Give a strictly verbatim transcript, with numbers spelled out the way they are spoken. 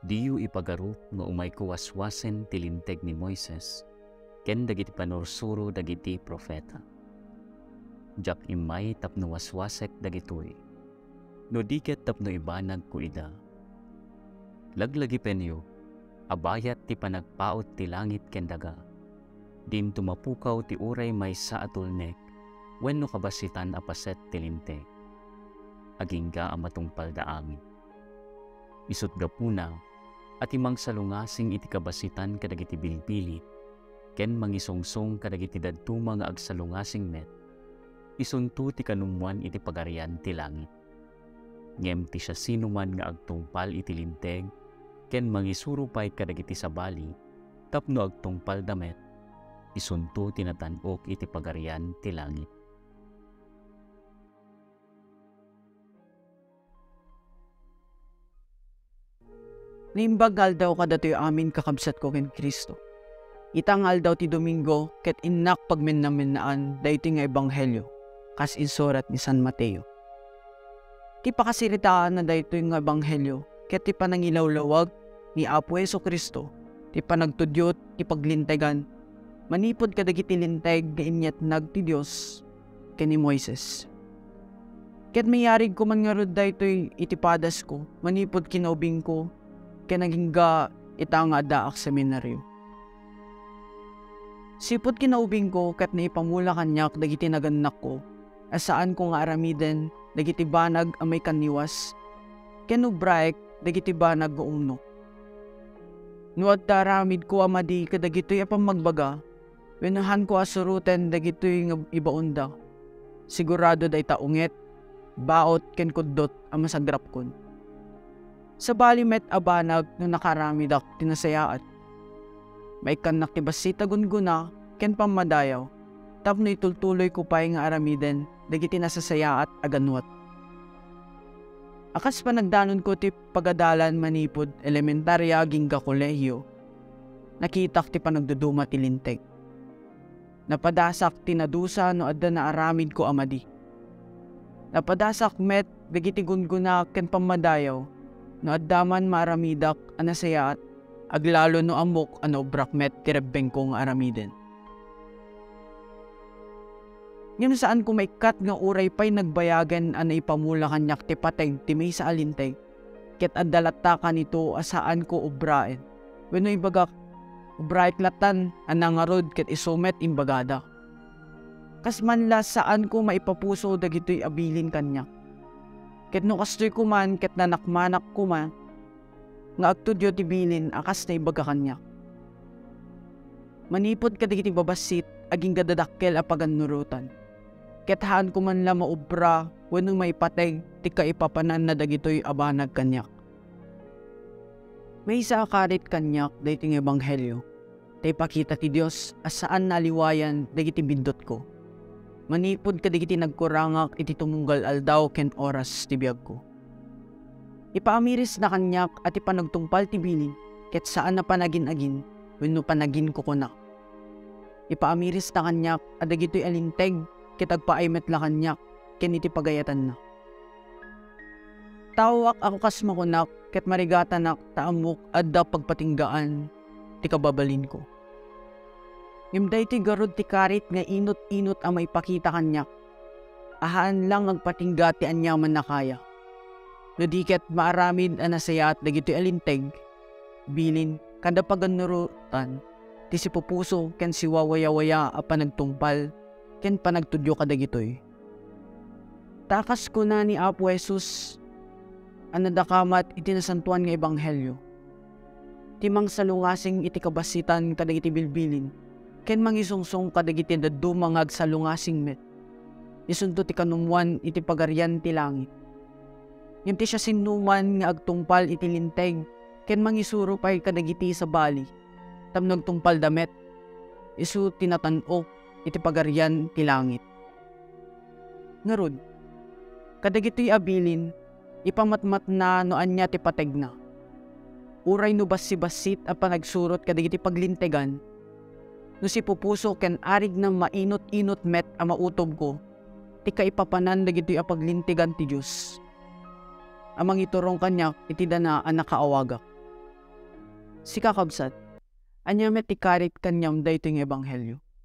Diyo ipagarup nga umayko waswasen ti Linteg ni Moises ken dagiti panursuro dagiti profeta. Diak immay tapno waswasek dagitoy, no di ket tapno ibanagko ida. Laglagipenyo a bayat ti panagpaut ti langit ken daga, dinto mapukaw ti uray maysa a tulnek wenno kabasitan a paset ti Linteg. Agingga a matungpalda amin. Isut' gapuna a ti mangsalungasing iti kabasitan kadagiti bilbilin ken mangisungsong kadagiti dadduma nga agsalungasing met, isunto ti kanummoan iti Pagarian ti langit. Ngem ti siasinoman nga agtungpal iti Linteg ken mangisuro pay kadagiti sabali tapno agtungpalda met, isunto ti natan-ok iti Pagarian ti langit. Naimbag nga aldaw kadatoy amin, kakabsatko ken Cristo. Ita nga aldaw ti Domingo ket innak pagmennamennaan daytoy nga ebanghelio, kas insurat ni San Mateo. Ti pakasaritaanna daytoy nga ebanghelio ket ti panangilawlawag ni Apo Jesu-Cristo ti panagtudyo ti paglintegan manipud kadagiti linteg nga inyatnag ti Dios ken ni Moises. Ket mayarigko man ngarud daytoy iti padasko manipud kinaubingko ken agingga ita nga addaak seminario. Sipud kinaubingko ket naipamula kaniak dagiti nagannakko a saanko nga aramiden dagiti banag a maikanniwas ken ubraek dagiti banag nga umno. No adda aramidko a madi kadagitoy a pammagbaga, wenno haanko a suroten dagitoy nga ibaonda, sigurado dayta unget, baot, ken kuddot a masagrapkon. Sabali met a banag no nakaaramidak ti nasayaat. Maikkannak ti bassit a gunggona ken pammadayaw tapno itultuloyko pay nga aramiden dagiti nasasayaat a ganwat. A kas panagdanonko ti pagadalan manipud elementaria agingga kolehio, nakitak ti panagduduma ti Linteg. Napadasak ti nadusa no adda naaramidko a madi. Napadasak met dagiti gunggona ken pammadayaw no adda man maaramidak a nasayaat, aglalo no ammok a naubrak met ti rebbengko nga aramiden. Ngem saanko maikkat nga uray pay nagbayagen a naipamula kaniak ti pateg ti maysa a linteg, ket adda latta kanito a saanko ubraen, wenno ibagak, ubraek lattan a nangarud ket isu met imbagada. Kas man la, saanko maipapuso dagitoy a bilin kaniak. Ket no kastoy koman ket nanakmanak koma nga agtudyo ti bilin a kas naibaga kaniak. Manipud kadagiti babassit, agingga dakkel a pagannurotan. Ket haanko man la maubra wenno maipateg ti kaipapananna dagitoy a banag kaniak. Maysa a karit kaniak daytoy nga ebanghelio, ta ipakita ti Dios a saan a aliwayan dagiti bindutko, manipud kadagiti nagkurangak iti tumunggal aldaw ken oras ti biagko. Ipaamirisna kaniak a ti panagtungpal ti bilin ket saan a panagin-agin wenno panaginkukuna. Ipaamirisna kaniak a dagitoy a linteg ket agpaay met la kaniak ken iti pagayatanna. Taoak a kas makunak ket marigatanak ta ammok adda pagpatinggaan ti kababalinko. Ngem daytoy garud ti karit nga inut-inut a maipakita kaniak a haan lang agpatingga ti aniaman a kaya. No di ket maaramid a nasayaat dagitoy a linteg, bilin, kada pagannurotan ti sipupuso ken siwawayawaya a panagtungpal ken panagtudyo kadagitoy. Ta kas kuna ni Apo Jesus a nadakamat iti Nasantoan nga Ebanghelio, ti mangsalungasing iti kabassitan kadagiti bilbilin ken mangisungsong kadagiti dadduma nga agsalungasing met, isunto ti kanummoan iti Pagarian ti Langit. Ngem ti siasinoman nga agtungpal iti linteg ken mangisuro pay kadagiti sabali tapno agtungpalda met, isu ti natan-ok iti Pagarian ti Langit. Ngarud, kadagitoy a bilin, ipamatmatna no ania ti pategna. Uray no bassibassit a panagsurot kadagiti paglintegan, no sipupuso ken arigna mainut-inut met a mautobko ti kaipapanan dagitoy a paglintegan ti Dios a mangiturong kaniak iti dana a nakaawagak. Sika, kabsat, ania met ti karit kaniam daytoy nga ebanghelio?